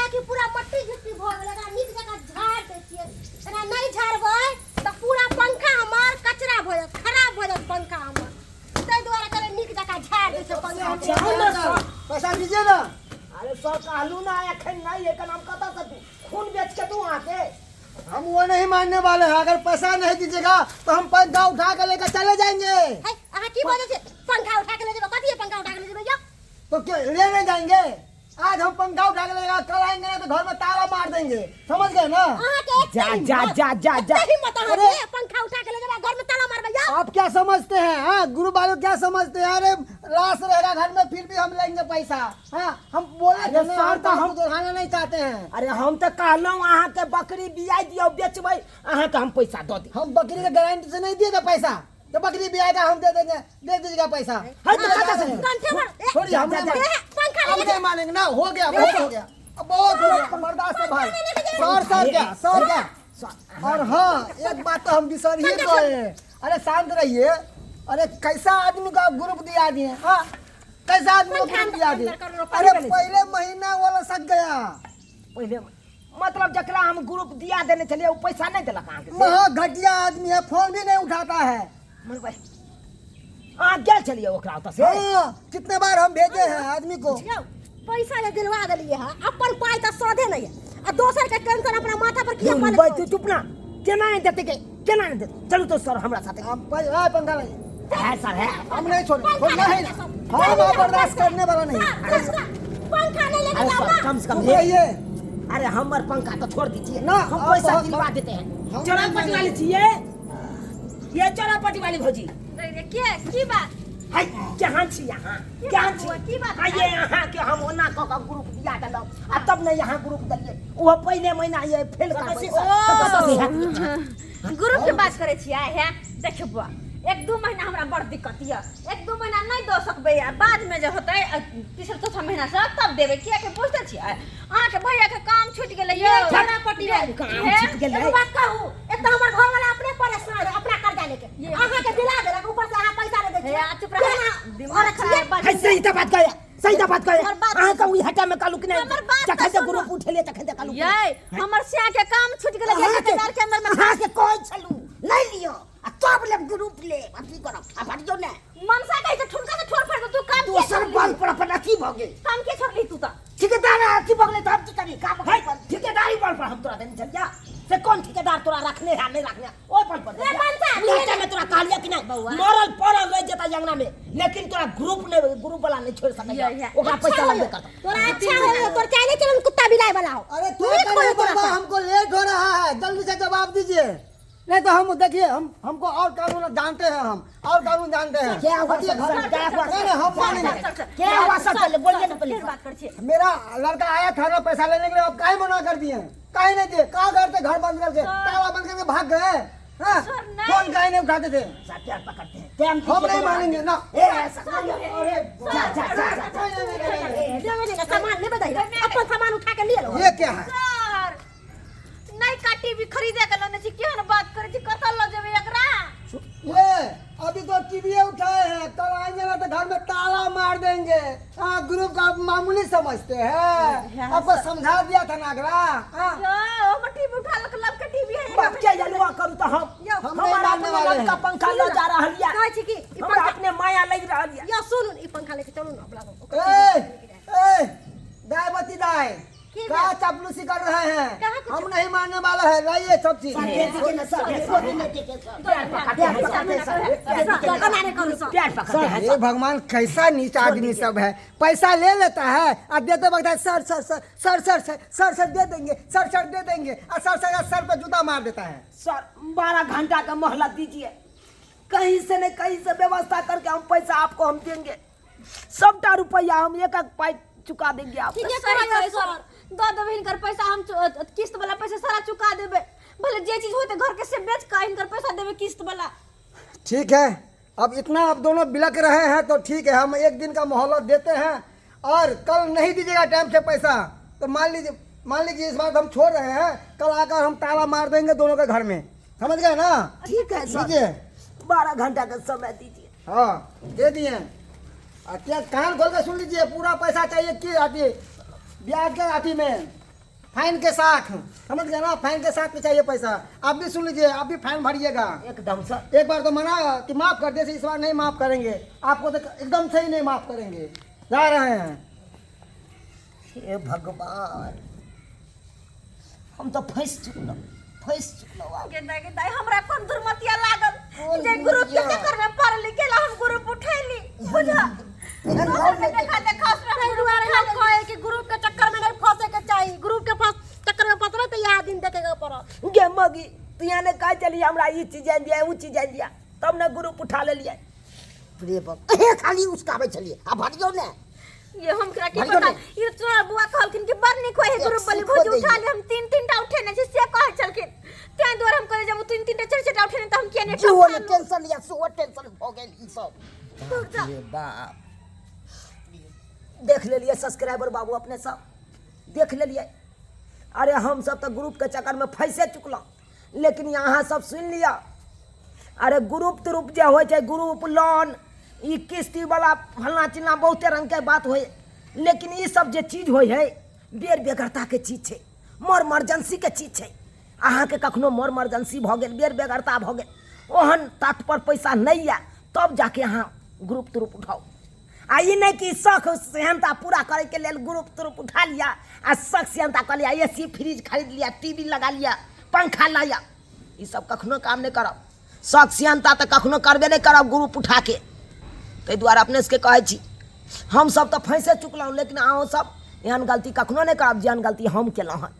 लगैया कि पूरा मट्टी घिट्टी भऽ गेलै। एकरा नीक जकाँ झाड़ि दै छियै। एकरा नहि झाड़बै तऽ पूरा पंखा हमर कचरा भऽ जायत, खराब भऽ जायत पंखा हमर। ताहि दुआरे कनि नीक जकाँ झाड़ि दै छियै पंखा। जाउ ने सर। पैसा दीजिए ना। अरे सर कहलू ना एखन नहीं, एखन हम कतऽ से दू? खून बेच के दू अहाँके? हम वो नहीं मानने वाले हैं, अगर पैसा नहीं दीजिएगा तो हम पंखा उठा के लेकर चले जाएंगे। है, अहाँ की बजै छियै? पंखा उठा के ले जेबै? कथी है पंखा उठा के ले जेबै यौ? तो क्या ले नहीं जाएंगे? आज हम पंखा उठा के लेगा, कल आएंगे ना तो घर में ताला मार देंगे, समझ गए ना? अहाँ के एते जा, जा, हिम्मत, जा, जा, जा। एते हिम्मत अहाँ अरे। के, पंखा उठा के ले जेबै, घर में ताला मारबै यौ? आप क्या समझते हैं? हाँ, गुरु बालू क्या समझते हैं? अरे लाश रहेगा घर में फिर भी हम लेंगे पैसा। हाँ, हम बोले अरे थे ना, सर, हम तो हम- तो दोहराना नहीं चाहते हैं। अरे हम तो कहलहुँ अहाँके बकरी बियाइ दियौ, बेचबै, अहाँके हम पैसा दऽ देब। हम बकरी के गारंटी से नहीं दिए थे पैसा, तो बकरी बियाएगा हम दे देंगे, दे दीजिएगा पैसा। है तो कतऽ से? कंठे पर ए, छोड़िए, हम जा, नहीं जा, मानेंगे। ए, पंखा हम ले नहीं मानेंगे ना, हो गया, बहुत हो गया, अब बहुत हो गया, बर्दाश्त है भाई। सर सर क्या, सर क्या? और हाँ, एक बात तो हम बिसर ही गए। अरे शांत रहिए। अरे कैसा आदमी का आप ग्रुप दिया दिए? हाँ, कैसा आदमी को पंखा ग्रुप दिया दिए? अंदर करो, अरे पहले महीना वाला सक गया। पहिले मतलब जकरा हम ग्रुप दिया देने छलियै ओ पैसा नहि देलक अहाँके से? महा घटिया आदमी है, फोन भी नहीं उठाता है। मनोज भाई, अहाँ गेल छलियै ओकरा ओतऽ से? हाँ, कितने बार हम भेजे हैं आदमी को। यौ, पैसा जे दिलवा देलियै हँ, अपन पाइ तऽ सधे नहि है आ दोसर के टेंशन अपना माथा पर किया पाले? तू चुप ना। केना नहि देतै के, केना नहि देतै? चलू तो सर हमरा साथे। हम पैसा पंखा लाइए। है सर, है। हम नहीं छोड़ेंगे, पंखा छोड़ना नहीं है। लेके जाओ। हम अब बर्दाश्त करने वाला नहीं। सर, सर, सर, पंखा नहीं लेके अरे जाओ सर ना। कम से कम चुप ये रहिए। अरे हमर पंखा तो छोड़ दीजिए ना, हम आप पैसा बहुत- दिलवा देते हैं। हम चोरा नहीं पटी वाली मानेंगे। छिए ये, चोरा पटी वाली भौजी। नहीं रे, के की बात? हाय, केहन छी अहाँ? की केहन बात छी? हुआ? की बात? आइए अहाँ के हम ओना कऽ कऽ ग्रुप दिया देलहुँ आ तब ने यहाँ ग्रुप देलियै, ओहो पहिले महीना ये फेल कर ओ। कतऽ से हैत? ग्रुप के बात करै छियै? हे देखियौ बुआ, एक दू महीना हमरा बड़ दिक्कत यऽ, एक दू महीना नहि दऽ सकबै आ बाद में जे होतै तीसरा चौथा महीना से तब देबै, कियाकि बुझते छियै अहाँके भैया के काम छूटि गेलै यौ। छोड़ा पटी वाली। काम हे, छूटि गेलै। एगो बात कहू, एक तऽ हमर घर वाला अपने परेशान है अपना कर्जा लेके, अहाँ के दिला देलक, ऊपर से अहाँ पैसा नहीं दै हे, छियै। आ चुप रह, केना दिमाग औरत छियै? खराब बात। है, सही तऽ बात कहै, सही तऽ बात कहै। हमर बात अहाँ कहू, ई हटा में कहलू कि नहि? हमर बात जखन तऽ से सुनू। ग्रुप उठेलियै तखन से कहलू कि यै, नहि। हमर सिया के काम छूटि गेलै अहाँके 1,000 के अंदर में। अहाँके कहै छलू नहि लिअ आ तब लेब ग्रुप लेब, अथी करब आ भरियौ ने। मनसा कहै छै ठुनका से ठोर फाड़ि दे, तू काम किया दोसर छोड़ली? बल पर अपन अथी भऽ गेल। काम के छोड़ली तू तऽ? ठेकेदार अथी भऽ गेलै तऽ हम की करी? काम है, ठेकेदारी बल पर हम तोरा देने छलियै से कोन ठेकेदार तोरा रखने है नहीं रखने है, ओहि बल पर। रे मनसा, उहे में तोरा कहलियै कि नहीं, मरल पड़ल रहि जेता अंगना में, लेकिन तोरा ग्रुप ने ग्रुप वाला नहीं छोड़ सकैया, ये, ये। ओकरा पैसा लगबे करता। तोरा अच्छा हो, तोर चाहे चलन कुत्ता बिलाई वाला हो। अरे तू नीक होय तोरा बाबा, से। हमको लेट हो रहा है, जल्दी से जवाब दीजिए, नहीं तो हम देखिए हम हमको और कानून जानते हैं, हम और कानून जानते हैं। क्या हुआ हटिए सर, घर सर, क्या हुआ नहीं, नहीं, हम मानेंगे। चल, चल, क्या हुआ सर, पहले बोलिए ना पहले। फिर बात करै छियै। मेरा लड़का आया था ना पैसा लेने के लिए, अब काहे मना कर दिए, काहे नहीं दिए? कहाँ घर थे? घर बंद करके ताला बंद करके भाग गए। हाँ? सर, नहीं। फोन काहे नहीं उठाते थे? सर प्यार पकड़ते हैं, टाइम हम नहीं मानेंगे ना। ए ऐसा अरे जा जा जा जा। लेबै नहि ने, सामान लेबै दही, अपन सामान उठा के लिए लो। ये क्या है? सर, नयका टीवी खरीदे के लेने छी, केहन बात करै छी? कतऽ लऽ जेबै एकरा? ये अभी तो टीवी उठाए हैं, कल आएंगे ना तो घर में ताला मार देंगे। हाँ, ग्रुप का आप मामूली समझते हैं? आपको समझा दिया था ना अगला। हाँ? यौ, हमर टीवी उठा लक, लबके टीवी है। बाप के जलुआ करू तो हम यौ, हम नहीं हमारा मानने अपने वाले लड़का हैं। पंखा लऽ जा रहल या। कहै छी कि ई हमरा पंखा अपने माया लागि रहल या। यौ सुनू ने, ई पंखा लेके चलू ने अपना। ए, ए, दाई बती दाई, की क्या भेल? चापलूसी कर रहे हैं? कहाँ कुछ- हम नहीं मानने वाला है, लाइए सब चीज। सर दे दीजिए ना सर, छोड़ नहीं देते सर, प्यार पकड़ते हैं सर, सर दे दीजिए ना। एना नहि करू सर। प्यार पकड़ते हैं हे भगवान, कैसा नीच आदमी सब है, पैसा ले लेता है और देते वक्त है, sir sir sir sir sir sir sir sir दे देंगे, सर सर दे देंगे, और सर सर सर पर जूता मार देता है। सर 12 घंटा का मोहलत दीजिए, कहीं से न कहीं से व्यवस्था करके हम पैसा आपको हम देंगे, सबटा रुपया हम एक एक पाई चुका देंगे आप। ठीके सही कहै कहै सर। सर, दऽ देबै हिनकर पैसा, हम किस्त वाला पैसा सारा चुका देबै, भले जे चीज होतै घर के से बेच कऽ हिनकर पैसा देबै किस्त वाला। ठीक है, अब इतना आप दोनों बिलक रहे हैं तो ठीक है, हम एक दिन का मोहलत देते हैं, और कल नहीं दीजिएगा टाइम से पैसा तो मान लीजिए इस बार हम छोड़ रहे हैं, कल आकर हम ताला मार देंगे दोनों के घर में, समझ गए ना? ठीक है सर। दीजिए। 12 घंटा का समय दीजिए। हाँ, दे दिए। और क्या कान खोल के सुन लीजिए, पूरा पैसा चाहिए कि आती ब्याज के आती में। फाइन के साथ, समझ गए ना? फाइन के साथ में चाहिए पैसा। आप भी सुन लीजिए, आप भी फाइन भरिएगा। एकदम से। एक बार तो मना कि माफ कर दे, इस बार नहीं माफ करेंगे आपको, तो एकदम से ही नहीं माफ करेंगे। जा रहे हैं। हे भगवान, हम तो फंसि चुकलहुँ, फंसि चुकलहुँ आब। गेंदा गेंदा, हमरा कोन दुर्मतिया लागल कोन जे ग्रुप के दुर्मतिया? चक्कर में पड़ली गेला, हम ग्रुप उठैली बुझा दोसर के देखा देखा उसमें ताहि दुआरे हम कहे कि ग्रुप के चक्कर में नहीं फंसे के चाही। ग्रुप के फंस चक्कर में फंसबै तऽ इएह दिन देखे के पड़त। गे मगी, तू यहाँ ने कहे चली हमरा ई चीज आनि दिया, ऊ चीज आनि दिया, तब ने ग्रुप उठा लेलियै। रे बाप, अहे खाली उसकाबै छलियै आ भरियौ ने। ये हम की भरियौ पता ने। ये तोरा बुआ कहलखिन कि बड़ नीक होय है एक ग्रुप वाली सीखो भौजी दैये। उठा ले, हम तीन तीन टा उठेने छी से कहै छलखिन, ताहि दुआरे हम कहलियै जब ओ तीन तीन टा चारि चारि टा उठेने तऽ हम किया नहि जेहो उठा ने लू? टेंशन लिअ, सेहो टेंशन भऽ गेल ई सब। बहुत रे बाप, देख लेलियै सब्सक्राइबर बाबू, अपने सब देख लेलियै। अरे हम सब तऽ ग्रुपके चक्करमे फँसे चुकलहुँ, लेकिन अहाँ सब सुनि लिअ, अरे ग्रुप त्रुप जे होइ छै, ग्रुप लोन, ई किस्तीवला फल्लाँ चिल्लाँ बहुते रङ्गके बात होइ, लेकिन ई सब जे चीज होइ है बेर बेगरताके चीज छै, मोर मर्जेंसीके चीज छै। अहाँके कखनो मोर मर्जेंसी भऽ गेल, बेर बेगरता भऽ गेल, ओहन तट पर पैसा नहि यऽ, तब जाके अहाँ ग्रुप त्रुप उठाउ। आ ई नहि कि शौख सेहनता पूरा करैके लेल ग्रुप त्रुप उठा लिअ आ शौख सेहनता कऽ लिअ, ए सी फ्रिज खरीद लिअ, टी वी लगा लिअ, पंखा लऽ लिअ, ई सब कखनो काम नहि करब। शौख सेहनता तऽ कखनो करबे नहि करब ग्रुप उठाके। ताहि दुआरे अपने सबके कहै छी, हमसब तऽ फँसे चुकलहुँ, लेकिन अहूँ सब एहन गलती कखनो नहि करब जेहन गलती हम केलहुँ हँ।